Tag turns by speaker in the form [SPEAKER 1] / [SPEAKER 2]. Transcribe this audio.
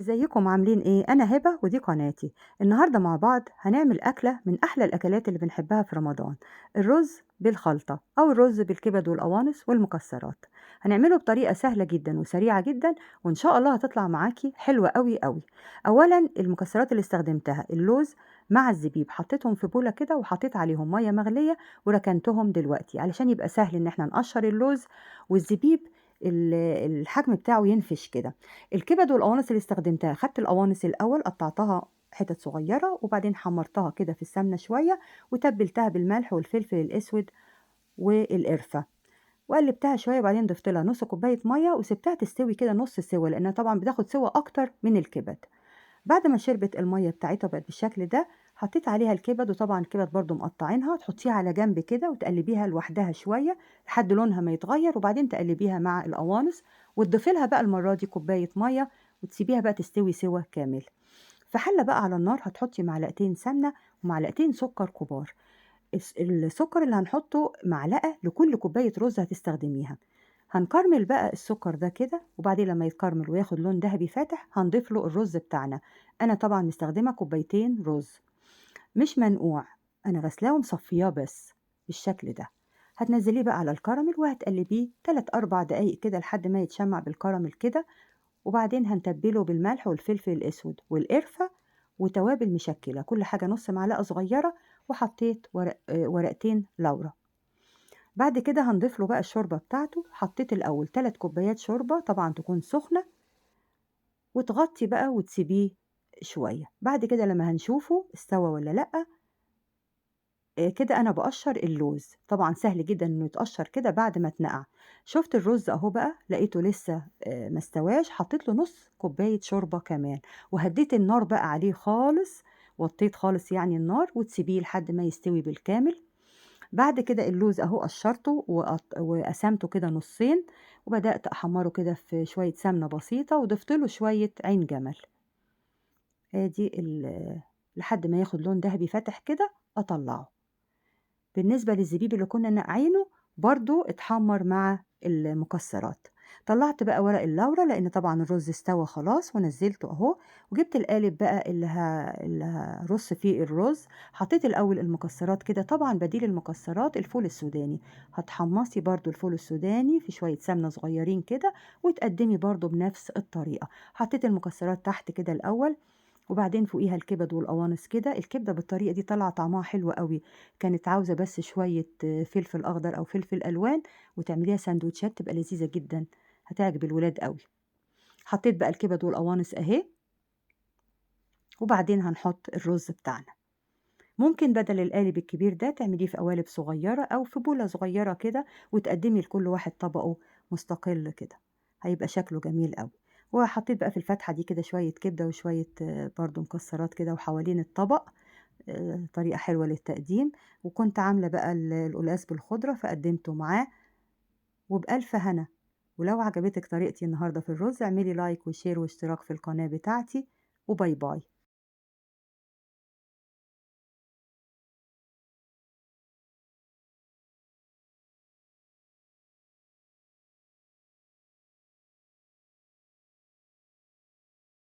[SPEAKER 1] ازيكم عاملين ايه؟ انا هبة ودي قناتي. النهاردة مع بعض هنعمل اكلة من احلى الاكلات اللي بنحبها في رمضان، الرز بالخلطة او الرز بالكبد والقوانص والمكسرات. هنعمله بطريقة سهلة جدا وسريعة جدا، وان شاء الله هتطلع معاكي حلوة قوي قوي. اولا المكسرات اللي استخدمتها اللوز مع الزبيب، حطيتهم في بولة كده وحطيت عليهم مية مغلية وركنتهم دلوقتي علشان يبقى سهل ان احنا نقشر اللوز والزبيب، الحجم بتاعه ينفش كده. الكبد والقوانص اللي استخدمتها، خدت القوانص الاول قطعتها حتت صغيره وبعدين حمرتها كده في السمنه شويه وتبلتها بالملح والفلفل الاسود والقرفه وقلبتها شويه، وبعدين ضفت لها نص كوبايه ميه وسبتها تستوي كده نص سوا، لانها طبعا بتاخد سوا اكتر من الكبد. بعد ما شربت الميه بتاعتها بقت بالشكل ده، حطيت عليها الكبد، وطبعا الكبد برضو مقطعينها، تحطيها على جنب كده وتقلبيها لوحدها شويه لحد لونها ما يتغير، وبعدين تقلبيها مع القوانص وتضيفي لها بقى المره دي كوبايه ميه وتسيبيها بقى تستوي سوا كامل. في حله بقى على النار هتحطي معلقتين سمنه ومعلقتين سكر كبار. السكر اللي هنحطه معلقه لكل كوبايه رز هتستخدميها. هنكرمل بقى السكر ده كده، وبعدين لما يتكرمل وياخد لون ذهبي فاتح هنضيف له الرز بتاعنا. انا طبعا مستخدمه كوبايتين رز مش منقوع، انا غسلاه ومصفياه بس بالشكل ده. هتنزليه بقى على الكراميل وهتقلبيه 3-4 دقايق كده لحد ما يتشمع بالكراميل كده، وبعدين هنتبله بالملح والفلفل الاسود والقرفه وتوابل مشكله، كل حاجه نص معلقه صغيره، وحطيت ورقتين لورا. بعد كده هنضيف له بقى الشوربه بتاعته. حطيت الاول 3 كوبايات شوربه، طبعا تكون سخنه، وتغطي بقى وتسيبيه شويه. بعد كده لما هنشوفه استوى ولا لا، كده انا بقشر اللوز، طبعا سهل جدا انه يتقشر كده بعد ما اتنقع. شفت الرز اهو بقى لقيته لسه ما استواش، حطيت له نص كوبايه شوربه كمان، وهديت النار بقى عليه خالص، وطيت خالص يعني النار، وتسيبيه لحد ما يستوي بالكامل. بعد كده اللوز اهو قشرته وقسمته كده نصين، وبدأت احمره كده في شوية سمنة بسيطة، وضفت له شوية عين جمل ادي لحد ما ياخد لون ذهبي فاتح كده اطلعه. بالنسبة للزبيب اللي كنا نقعينه برضو اتحمر مع المكسرات. طلعت بقى ورق اللورة لان طبعا الرز استوى خلاص، ونزلته اهو، وجبت القالب بقى اللي هرص فيه الرز. حطيت الاول المكسرات كده، طبعا بديل المكسرات الفول السوداني، هتحمصي برضو الفول السوداني في شوية سمنة صغيرين كده وتقدمي برضو بنفس الطريقة. حطيت المكسرات تحت كده الاول، وبعدين فوقيها الكبد والقوانص كده. الكبدة بالطريقة دي طلع طعمها حلو قوي، كانت عاوزة بس شوية فلفل أخضر أو فلفل ألوان وتعمليها سندوتشات تبقى لذيذة جدا، هتعجب الولاد قوي. حطيت بقى الكبد والقوانص أهي، وبعدين هنحط الرز بتاعنا. ممكن بدل القالب الكبير ده تعمليه في قوالب صغيرة أو في بولة صغيرة كده، وتقدمي لكل واحد طبقه مستقل كده، هيبقى شكله جميل قوي. وحطيت بقى في الفتحة دي كده شوية كبدة وشوية برضو مكسرات كده وحوالين الطبق، طريقة حلوة للتقديم. وكنت عاملة بقى القلقاس بالخضرة فقدمته معاه، وبألف هنا. ولو عجبتك طريقتي النهاردة في الرز اعملي like و share واشتراك في القناة بتاعتي، و bye bye.